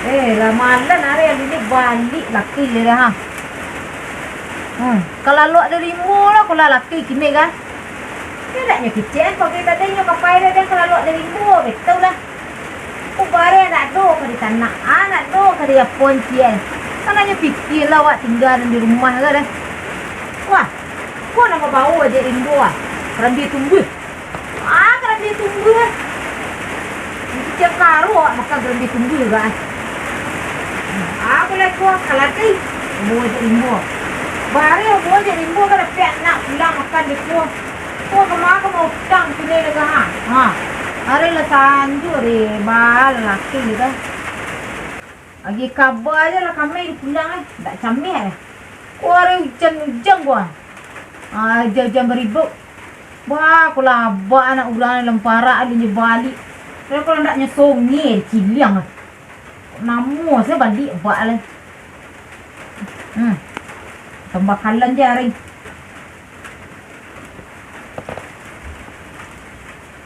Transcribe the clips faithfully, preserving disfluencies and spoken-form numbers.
Eh, lah malam hari alun nyo baliak laki je dah, ha. Hmm, ka lalok di rimbo lah, ko lah laki kini kan. Nyo dak nyo kicek, pagi tadi nyo ka pai dah, den ka lalok di rimbo, betul lah. Ko bareh dak ado ka ditanak, ah, dak ado ka diapoan ciek. Kan nyo pikia lah awak tingga di rumah ko dah. Wah, ko nan babawo je rimbo, ah. Karambia tumbuah. Ah, karambia tumbuah, ah. Kicek karo awak makan karambia tumbuah, ah. Ah, ko lah ko, ka laki. Bawo je rimbo. Bareh bawo je rimbo, ka dapek anak pulang makan di ko. Ko kama ka mautang kini dah, ha. Ha. Hari lah sanjo deh, ba laki dah. Agi kaba aja lah kami di pulang, eh. Dak cameh, eh. Ko hari ujan-ujan ko, ah. Ah, ujan-ujan baribuk. Bah, ko lah abak anak urang dalam parak, alun nyo baliak. Kalau, kalau ndak nyo songe, ciliang. Namo sajo baliak bak lai. Hmm. Tambah kalan je ari.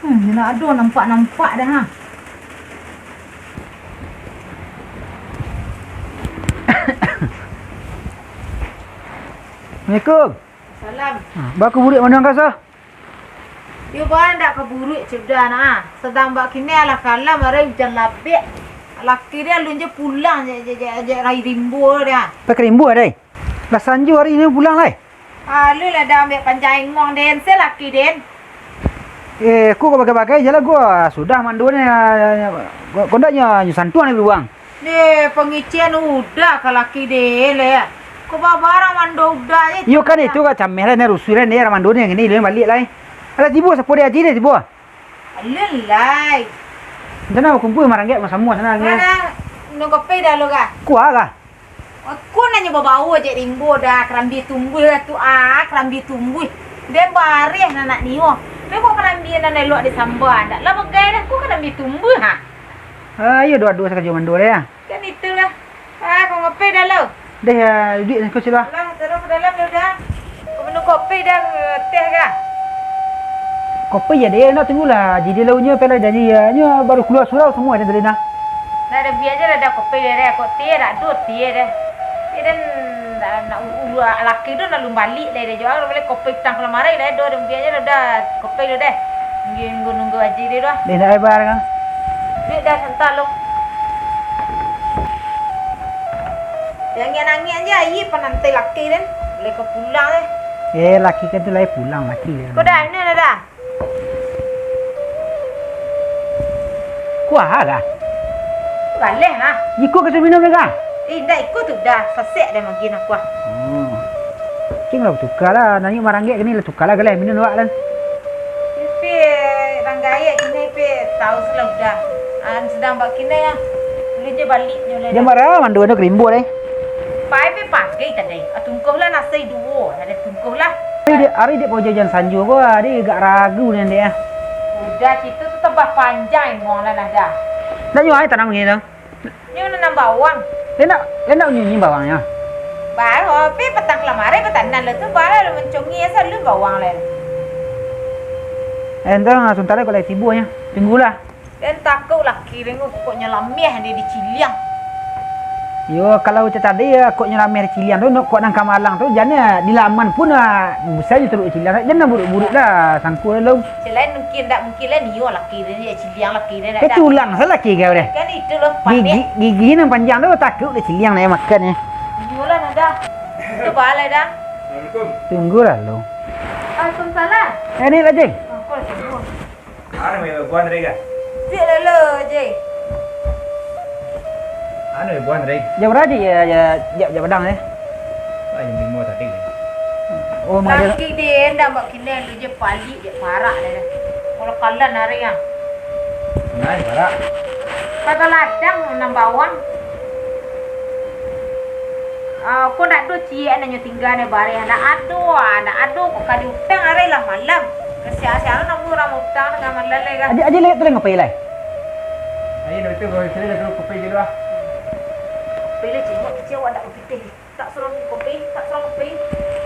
Hmm, ndak ado nampak-nampak dah, ha. Assalamualaikum. Salam. Ha, baa ka buruak mano angkasa? Yo, baa ndak ka buruak sudah nah. Sadang bak kini alah kalam, ari ujan labek. Laki dia alun je pulang, je, je, je, je rai rimbo dia. Pai ka rimbo, dai? Lah sanjo ari ni pulang lai. Alun lah dah ambiak panjang inguang den, se laki den. Eh, ko ka bagai-bagai je lah ko. Sudah mando ni, ko, ko ndak nyo, nyo santuang ni buruang. Deh, pangician udah ka laki den le. Ko babarang mando udah je. Iyo kan itu ka cameh lah, ni rusuh lah ni, urang mando ni, ngini, baliak lai. Alah tibo, sapo di aji ni tibo? Alun lai. Macam mana bakumpul maranggek samo-samo sana ni? Mana? Minum kopi dah lo kah? Kuah kah? Aku nanyo babawo je rimbo dah, karambia tumbuah lah tu ah, karambia tumbuah. Den bareh nan nak nio. Tapi kok karambia nan elok disamba, ndak lah bagai dah, kok karambia tumbuah ha. Ah, iyo dua-dua sakajo mando deh ya. Kan itulah. Ah, kau ngopi dah lo? Deh, ya, duduak siko sila. Lah, taruh ke dalam ya udah. Kau minum kopi dah, teh kah? Kopi ya deh, nak tunggulah. Jadi launyo pela jadi ya, nyo baru keluar surau semua dah tadi nah. Nah, dah biar je lah dah kopi dah, dah. Kok teh dah, ado teh dah. Teh dah, dah nak u-, u-, laki tu nak lum balik dah, dah jual balik kopi tang kelamari dah, dah, dah biar je lah dah kopi dah deh. Nunggu, nunggu, nunggu aja dia dah. Deh, nak lebar kan? Duit dah santai lo. Jangan nangis aja, ayi penanti laki dan boleh ke pulang eh. Eh, laki kan tu lai pulang laki kan. Kau dah, ini dah dah. Kuah kah? Galeh nah. Iko ka minum dah kah? Eh, indak iko tu dah. Sasek dah magi nak kuah. Hmm. Cing lah tukar lah. Nanyuk maranggek kini lah tukar lah galeh minum awak lah. Tapi ranggai kini pe tahu sudah udah. Ah, sedang bak kini ya. Boleh je balik nyo lah. Dia marah mandu anu kerimbo deh. Pai pe pagai tadi. Ah, tungkuh lah nasai duo. Ada tungkuh lah. Hari dia, hari dia pau jajan sanjo ko, hari agak ragu nian dia. Udah situ tu tambah panjang ngong lah nah dah. Dah nyo ai tanam gini tu. Nyo nanam bawang. Dia nak, dia nak nyunyi bawangnyo. Baru, tapi petang kelamari betanan lah tu, baru lah mencongi asal lu bawang lah. Eh, entah, sementara kau lagi sibuk nya. Tunggulah. Den takuik laki den ko, koknyo lameh di, diciliang. Yo, kalau cak tadi, yo, koknyo lameh diciliang tu, kok nan ka malang tu, jan nyo di laman pun, ah, bisa jo turuk diciliang. Jan nan buruak-buruak lah, sangko lo. Selain mungkin, ndak mungkin lah, nio laki den, yo, ciliang laki den, ndak. Eh, tulang sa laki kau deh. Kan itu lo, gigi, gigi nan panjang tu, takuik diciliang nak makan nyo. Iyolah, nah dah. Itu balai dah. Assalamualaikum. Tunggulah lo. Waalaikumsalam. Eh, ni lah, Jeng. Aku lah tunggu. Anu, ya, buah tadi kah? Cik lelo je. Anu, ya, buah tadi. Jam bara je, ya, ya, jam, jam padang, eh? Ah, jam limo tadi. Oh, mak dia. Laki dia ndak buat kini, lu je palik, je parak dia. Kalau kalan hari yang. Nah, parak. Kata ladang, nanam bawang. Ah, ko ndak ado ciek nan nyo tingga nyo bareh, ndak ado, ah, ndak ado, ko ka diutang ari lah malam. Kasian-kasian namun urang utang tangah malam lai kan. Aji, aji lewat tu lai ngapai lai? Aji lewat tu, kalau sini dah kopi je lah. Kopi le cingok kecil awak ndak kopi teh. Tak suruh kopi, tak suruh kopi.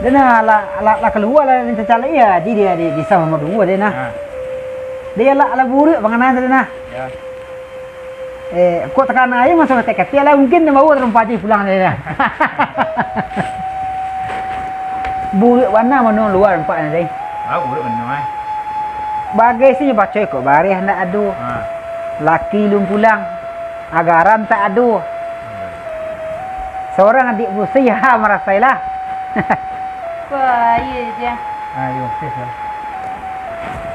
Dia nah, lah, lah, lah keluar lah, ni cacalak iya, aji dia di, di sama dua dia nah. Ha. Dia lah, lah buruak panganan tadi nah. Ya. Eh, kok takana ayo maso katek-katek lah, mungkin dia bawa tarumpa aja pulang dia. Buruak bana mano luar nampak ni, Dai. Ah, buruak bana, eh. Bagai si baco kok bareh ndak ado. Ha. Laki lun pulang. Agaran tak ado. Hmm. Seorang adik busi ya marasailah. Kok iya je. Ah, yo, pis lah.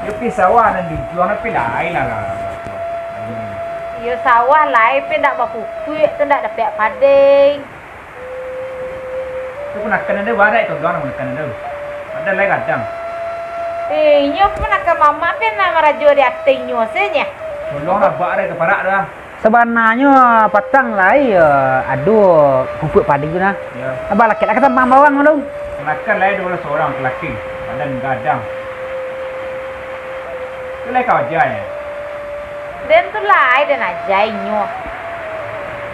Yo, pis sawah nan dijual, tapi lain lah, lah, lah, lah. Iyo, sawah lai, pi ndak bapupuak tu, ndak dapek padeng. Tu pun akan ado barai tu, doang akan ado. Ado lai kadang. Eh, inyo pun akan mamak, pi nak marajo di ateh inyo se nyo. Tolong lah, bak rai ka parak tu lah. Sabananyo patang lai, eh, ado pupuak padi tu nah. Yo. Abah lakek lah ka sampang bawang tu. Makan lai duo belas urang laki, badan gadang. Tu lai ka aja, yo. Den tu lai, den aja inyo.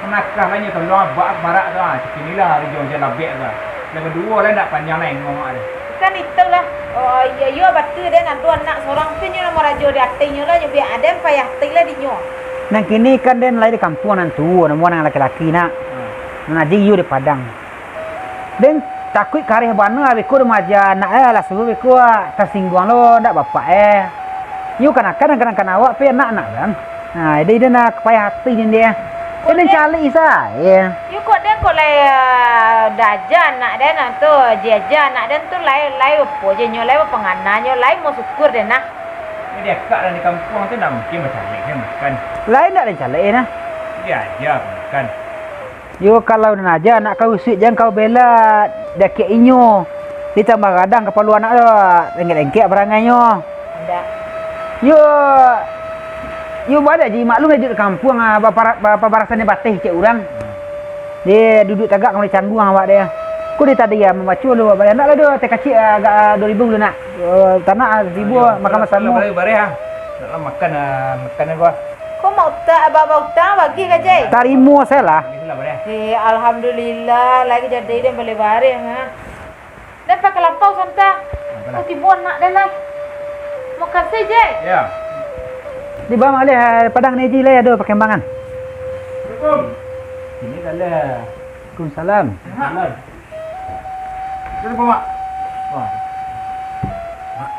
Manakah lah inyo tolong abak marak tu, ah, sakini lah hari jo ujan labek tu. Lah baduo lah, ndak panjang lah engong ah. Kan itu lah. Oh, iyo, iyo, batua den ado anak sorang tu, nyo lah marajo di ateh nyo lah, nyo biak aden payah ateh lah di nyo. Nan kini kan den lai di kampuang nan tuo, namuah nan laki-laki nak. Hmm. Nan aji iyo di Padang. Den takuik kareh bana, beko dek maja anak eh, lah suruh beko tasingguang lo ndak bapak eh. Iyo kanakan, kanakan awak pe anak-anak bang. Nah, ide-ide nak payah hati den deh. Kok den calik sae. Iyo kok den kok lai, ah, dah aja anak den tu, aja aja anak den tu lai, lai opo je nyo, lai bapangana nyo, lai mau syukur den nah. Jadi akak dan di kampuang tu ndak mungkin bacalik kan makan. Lai ndak den calik eh nah. Dia aja makan. Yo, kalau nan aja anak kau usuik, jan kau bela dakek inyo. Ditambah gadang kapalo anak tu, lengkek-lengkek parangainyo. Indak. Yo, yo bada ji maklum lah iduik di kampuang, ah, bapara-, ba-, pabarasan di bateh cek urang. Di duduak tagak ka mulai cangguang awak deh. Ko di tadi ya mambaco lu, bada ndak lah tu, teh kacik, ah, agak, ah, duo ribu lu nak. Eh, tanak, ah, seribu, ah, makan basamo. Bareh, bareh, ah. Nak lah makan, ah, makan apa? Ko mak utak, abah-abah utang bagi ka, Jai? Tarimo sajo lah. Eh, alhamdulillah, lai jadi den baleh bareh, ha. Den pakai lapau santa. Apalah? Oh, tibo anak den lah. Makasih, Jai. Ya. Di bawah alih, eh, padang ni, Ji, lai ado pakembangan. Assalamualaikum. Sini ka lah. Waalaikumsalam. Salam. Kenapa, Mak? Wah. Mak.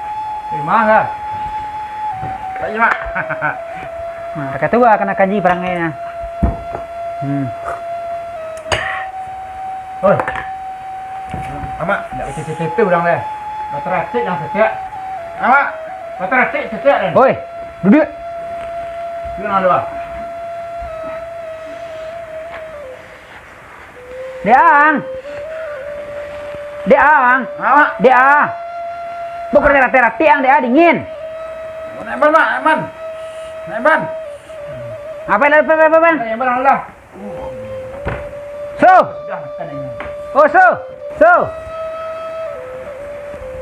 Eh, Mak, ah. Tak iya, Mak. Nah, kata gua kena kanji parangai nah. Hmm. Oi. Amak, ndak kecil-kecil tu urang deh. Bataratik yang setiak. Amak, bataratik setiak deh. Oi, duduk. Duduk nang dua. Dek ang. Dek ang. Amak. Dek ah. Bukan rati-rati ang, dek ah, dingin. Naik ban, Mak, naik ban. Naik ban. Apa, apa, apa, apa, Bang? Naik ban, Allah. So. Sudah makan ini. Oh, so. So.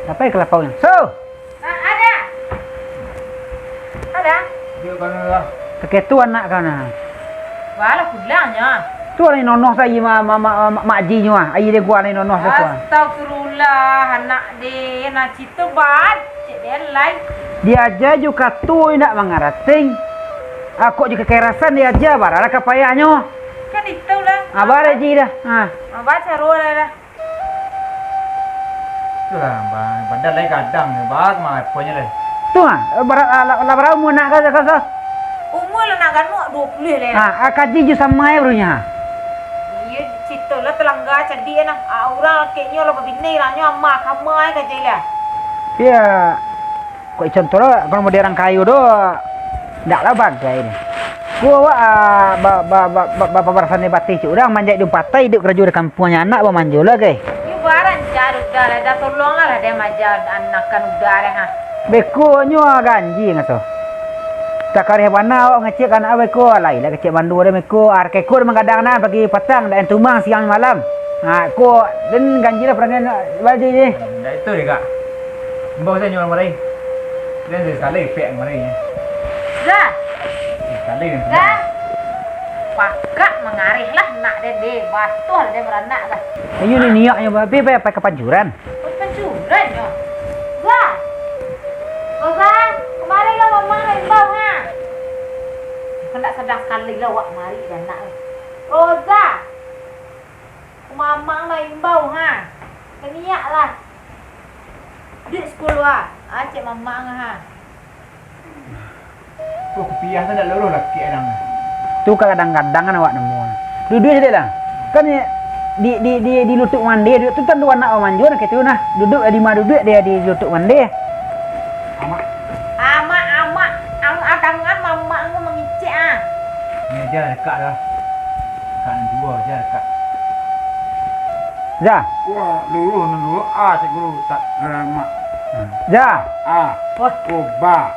Apa yang kelapaunya? So. Ah, ada. Ada. Dia kan lah. Kakek tu anak kau nah. Walah pulangnya. Tu anak nonoh saja ma, ma, ma, ma, mak ji nyo ah. Ayi dia gua anak nonoh sa tu ah. Astagfirullah, anak dia nak cito bacik dia lai. Dia aja ju kato indak mangarating. Akok ju kekerasan dia aja, barala kapayahnyo. Kan itulah. Ah, bara ji dah. Ha. Abah caro lah dah. Itulah, ba-, badan lai gadang, ba-, ma-, aponyo lai. Tu ha, bara-, ah, lah, lah bara umua nak ka, ka, ka? Umua lah nak ganuak duo puluah lai. Ha, ah, kaji ju samai barunya. Iyo, cito lah talangga cadiak nah. Ah, urang lakeknyo lah babini lah, nyo ama kama ai kaji lah. Iyo. Kok contoh lo, kalau model urang kayo do, ndak lah bagai ni. Ko awak, ah, ba-, ba-, ba-, ba-, ba-, babarasan di bateh cik urang, manjak di umpatai, iduik karajo di kampuang, anak bamanjo lah gai. Yu baran jar udah lah, dah tolong lah, dah maja anakan udah deh, ha. Beko nyo ganji ngaso. Takareh bana awak ngecek anak beko, lai lah kecek bandu deh beko, ar keko manggadang nah, pagi patang, dak tumang siang malam. Ha, ko den ganji lah parangai baju ni. Ndak itu deh, Kak. Imbau sajo nyo mari. Den sakali pek mari nyo. Dah. Sakali den. Dah. Pakak mangareh lah nak den deh. Batuah lah den baranak lah. Ayo ni niaknyo babi pai, pai ka pancuran. Pai pancuran nyo. Dah. Dah. Kemari lah mamang lah imbau ha. Kandak sadang sakali lah awak mari dek anak, eh. Roza! Mamak lah imbau, ha. Kaniak lah. Duduak siko lah. Ah, cek mamak, ha. Tuh, kupiah tu ndak luruih laki adang. Tu kadang-kadang kan awak nemu. Duduak sajo lah. Kan di, di, di, di, di lutuk mande, duduak tu tantu anak manjo nah, kayak tu nah. Duduak di ma duduak dia di lutuk mande. Amak. Amak, amak, ang adangan mamak ang mangicek ah. Ni aja dekat lah. Dekat nan dua aja dekat. Za. Wah, luruih nan dua. Ah, cek guru tak, eh, mak. Za. Ah. Wah. Oh, ba.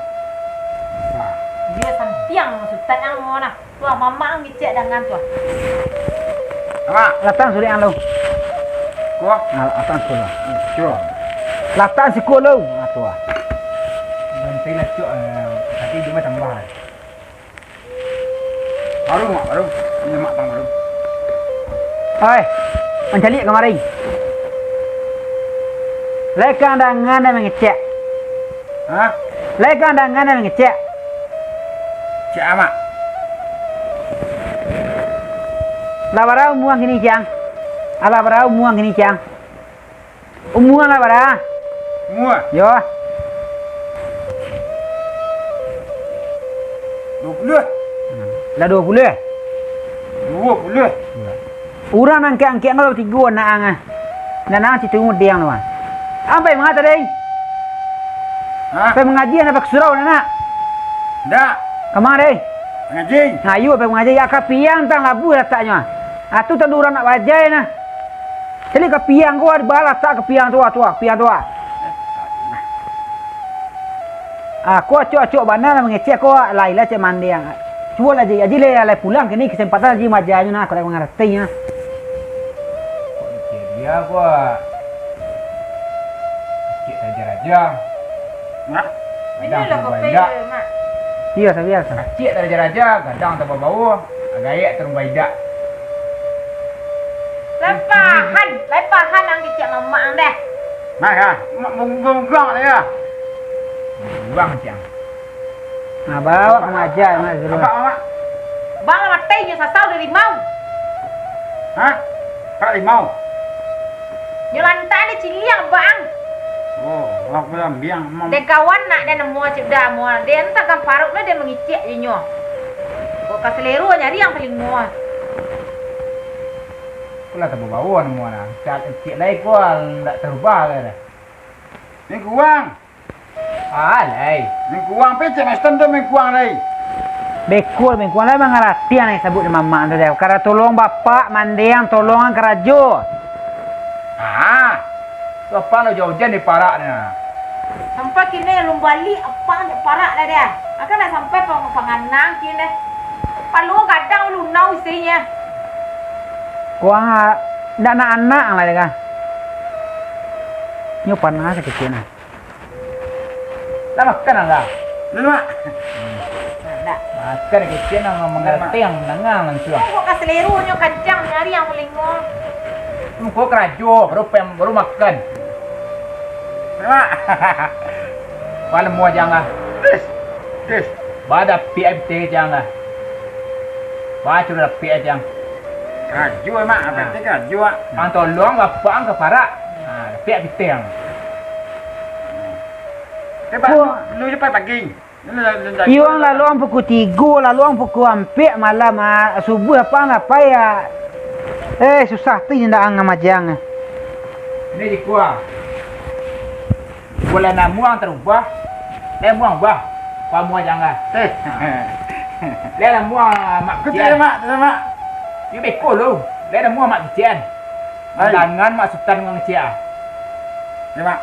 Ba. Dia santiang Sutan ang mau nah. Tuah, mamak ang ngicek dangan tuah. Amak. Latang sulik ang lu. Kuah. Nah, latang siko lu. Cuba. Latang siko lu. Nah, tuah. Bantai lah, cok. Eh, tadi dia mah tambah. Baru, mak, baru. Ini mak tang baru. Oi, mancaliak kamari. Lai ka ang dangan nan mangecek. Hah? Lai ka ang dangan nan mangecek. Cek amak. Lah bara umua ang kini, Cang? Alah bara umua ang kini, Cang? Umua lah bara? Umua? Yo. Duo puluah. Lah duo puluah? Duo puluah. Urang nan angkek-angkek ko tigo anak ang ah. Nan ang situ mudiang tu ah. Ang pai ma tadi? Hah? Pai mangaji, nak pai ka surau, nak? Ndak. Ka ma tadi? Mangaji. Nah, iyo, pai mangaji. Ya, ka piang tang labuah lataknyo. Ah, tu tantu urang nak bajai nah. Caliak ka piang ko, di bawah latak ka piang tu, tu, ka piang tu. Ah, ko acok-acok bana lah mangecek ko, lai lah cek mandiang. Cubo lah, Ji, Aji lai, lai pulang kini, kesempatan Aji maja nyo nah, ko lai mangarati nyo. Kok mikir dia ko, cek raja-raja. Mak. Gadang tabao baidak. Iyo, sabiar. Kacik taraja-raja, gadang tabao-bao, gaek tarumbai idak. Lai pahan, lai pahan ang kicik mamak ang deh. Mak, ha? Mak, bugang-bugang lah ya. Bugang, Cang. Nah, bawa ka maja, Mak, suruah. Abak, Mak. Bang lah matai nyo sasau dari rimau. Hah? Parak rimau? Nyo lantak ni ciliang, Bang. Oh, aku lambiang, Mam. Den kawan nak den nemu cik dah mua. Den entah kan paruk dah den mangicik je nyo. Kok ka selero nyari yang paling mua. Aku lah tabao-bao nemu nah. Cak kecik lai ko ndak tarubah lai dah. Ni kuang. Alai. Mingkuang pecek Masten tu mingkuang lai. Bekul mingkuang lai mangarati nan disabuik dek mamak tu deh. Kara tolong bapak, mandiang, tolong ang karajo. Ah. Tu apak lo jauh-jauh di parak ni. Sampai kini alun baliak apak dek parak dah deh. Akan dah sampai pang-, panganang kini. Palu gadang lunau isinyo. Kuang ah, ndak nak anak lai deh kah. Nyo panas sakecik nah. Lah makan ang lah? Lah, Mak. Nah, dah. Makan kecil nang mangarati, Mak. Nang mandangar langsuang. Kok ka seleronyo kancang nyari ang paling mo. Muko karajo, baru pem, baru makan. Lah, Mak. Malam mo jang lah. Tis. Tis. Ba dapik ai pitih jang lah. Ba curo dapik ai jang. Karajo, Mak. Apa Ha. pitih karajo, Mak? Ang tolong bapak ang ka parak. Ha, dapik ai pitih ang. Eh, Pak, Wah. lu cepat pagi. Lu, lu, lu, Iyo, ang lalu ang pukul tigo, lalu ang pukul ampek malam, ah, subuh apak ang lah pai, ah. Eh, susah tu indak ang majang. Ni di kuah. Bulan namuang tarubah. Lai muang ubah. Pamuang jangah. Eh. Lai namuang mak Kutu kician. Mak, tu mak. Ni beko lu. Lai namuang mak kician. Hai. Tangan mak sutan ngangciak. Ni, Mak.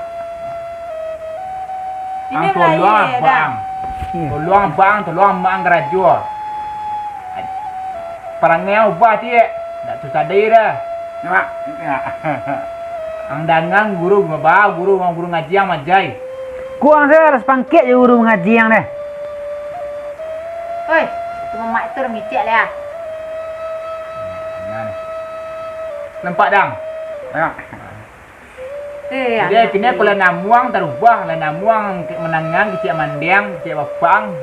Ini Ang tolong lah, abang. Iya. Tolong abang, tolong mak ang karajo. Parangai ubah, Tik. Ndak tu sadai dah. Ni, Mak. Ang dangan guru ba, guru, guru ngaji ang majai. Kuang se harus pangkek je guru ngaji ang deh. Oi, tu mamak tu urang ngicek lah. Nampak, dang? Tengok. Eh, Jadi, anak kini ni. Aku lah namuang tarubah, lah namuang kek manangan, kecek mandiang, kecek bapang,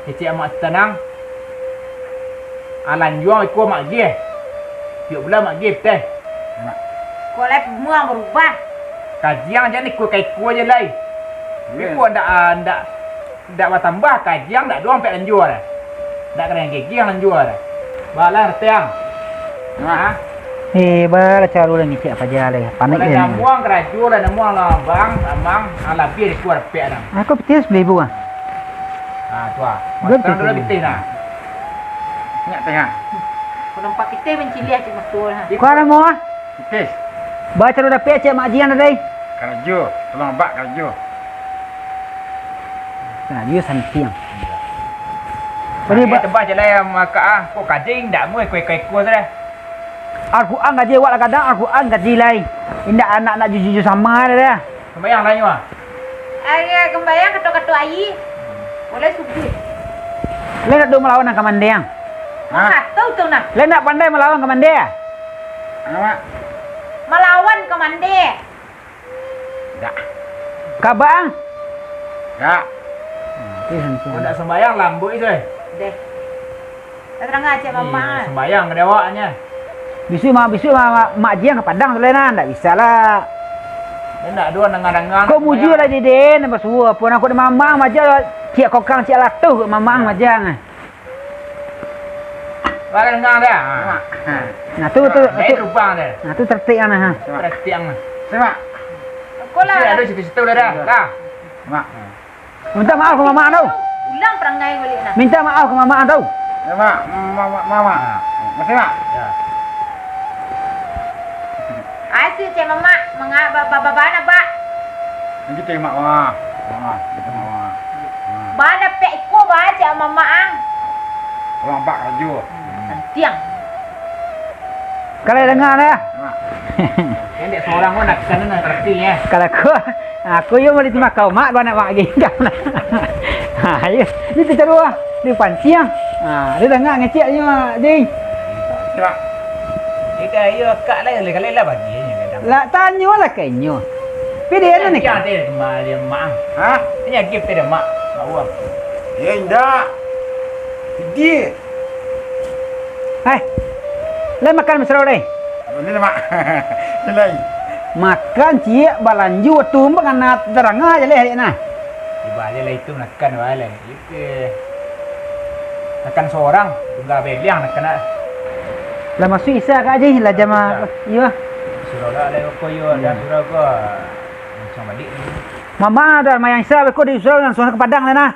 kecek amak tanang. Alanjuang ikua Mak Geh. Tiok bulan Mak Geh teh. Kok lai muang barubah? Kajiang jan ikua ka ikua je lai. Iyo. Ikua ndak, ah, ndak, ndak batambah, kajiang ndak doang pek lanjua dah. Ndak kanai gegiang lanjua dah. Balah retiang. Nah. Eh, bala caro lah ngecek paja lai. Panik. Kalau lah namuang karajo lah, namuang lah abang, amang, ah, labiah ikua dapek dah. Aku pitih sapuluah ribu ah. Ah, tu ah. Masuak dulu pitih nah. Ingat tengah. Kau nampak pitih manciliak cik matua lah. Kau ada mau ah? Pitih. Baca lu dapek cek Mak Jian tadi. Karajo, tolong abak karajo. Karajo santiang. Tadi ba- tebah je lah yang makak ah. Kok kading ndak muai kue-kue-kue tu dah. Al-Quran gaji awak lah gadang, Al-Quran gaji lai. Indak anak-anak juju-juju sama dah. Sumbayang lah nyo ah. Ari sumbayang kato-kato ayi. Boleh subuh. Lai nak do malawan nan kamande ang? Hah? Kato tu nah. Lai nak pandai malawan kamande? Alamak. Malawan kamande. Dak. Kabang? Dak. Kau dak sumbayang lambuik itu eh. Deh. Dah terang aja mama. Sumbayang ka dek awaknyo. Bisuak ma-, bisuak ma-, ma-, Mak Jiang ka Padang tu lai nah, ndak bisa lah. Ndak ado danga-danga. Kok mujua lah dede, nan basuo apo nak kok di mamang maja, ciek kokang ciek latuh mamang maja. Barang danga dah. Nah, tu, tu, tu. Lubang dah. Nah, tu tertik nah, ha. Tertik nah. Simak. Kok lah. Ado situ-situ lah dah. Lah. Mak. Minta maaf ka mamak tu. Ulang parangai baliak nah. Minta maaf ka mamak tu. Ya, Mak. Mamak, Mamak. Masih, Mak? Ya. Asyik cek mamak, manga-, ba-, ba-, ba-, bana, Bak. Gitu ya, Mak. Wah. Wah, gitu, Mak. Wah. Wah. Bana pek iko, Bak, cek mamak ang. Tolong, Bak, karajo. Hmm. Santiang. Kalau dengar dah. Mak. Yang dek seorang pun nak kena nak ngerti ya. Kalau aku, aku yo mau diterima kau, Mak, gua nak Mak ginjam. Ha, yo. Ni tu terus ah. Ni panciang. Ha, dia dengar ngecek je, Mak, ding. Mak. Ika yo kak lah, lah, lah, lah bagi je kadang. Lah, tanyo lah ka inyo. Tapi dia ni kan. Dia kembali, Mak. Ha? Ini lagi pada Mak. Awak. Ya, indak. Dia. Hai, lai makan musro lai? Ini, Mak. Ini lai. Makan ciek balanjo tu, mangana taranga je lai, nah. Tibo aja lah itu makan, wah, lai. Itu makan sorang, tunggal beliang makan, ah. Lah masuak Isa ka aja, lah jam, iyo. Sudah lah, lai ko, iyo, dah surau ko. Langsung balik. Mama dah mayang Isa, beko di surau langsung ka Padang lah, nah.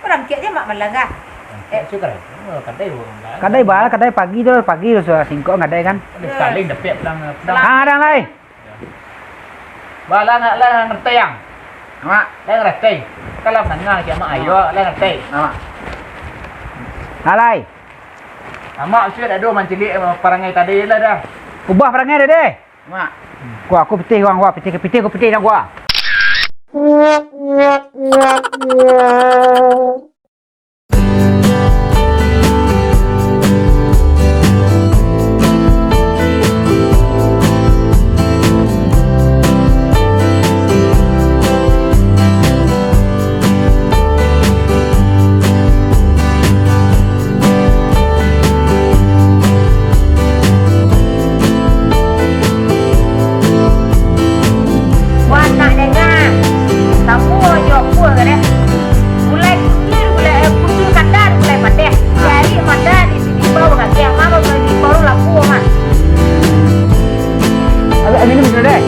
Barangkek je mak malam kah? Barangkek je kadai, oh, kadai urang lah. Kadai bala, kadai pagi tu, pagi tu sudah singkok kadai kan. Ada saling dapek pulang, pulang. Ah, dah lai. Bala nak lah ngerti yang. Mak. Lah ngerti. Kalau menengah ke mak ayo lah ngerti. Mak. Alai. Amak sudah ado mancilik parangai tadi lah dah. Ubah parangai dah deh. Mak. Kuah aku pitih, kuah, kuah, pitih, pitih, aku pitih dah, kuah. Wah, nak danga. Samo jo aku ka deh. Gulai kutir, gulai, eh, kutir kadar, gulai padeh. Cari madan di sini, bau kaki, mano di sini, baru laku, mah. Ambil, ambil minum dulu deh.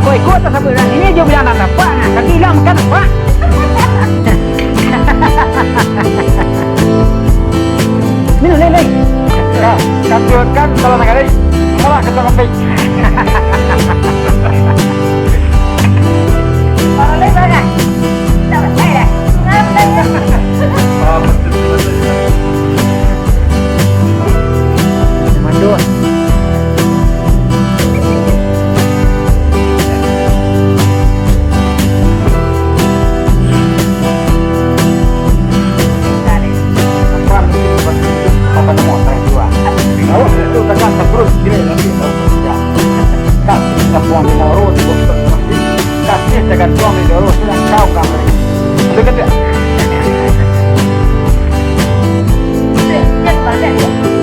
Kau ikut tak sabar dah. Ini je bilang nak nampak nah. Kaki hilang makan nampak. Minum, Lin, Lin. Ya, kacaukan kalau nak kali. Malah kacau kambing. Kalau Lin, mana? Tak percaya dah. Ngapain? Mandor. Buang dari jauh, sudah kau kamari. Ada kata? Dia, dia balik dia.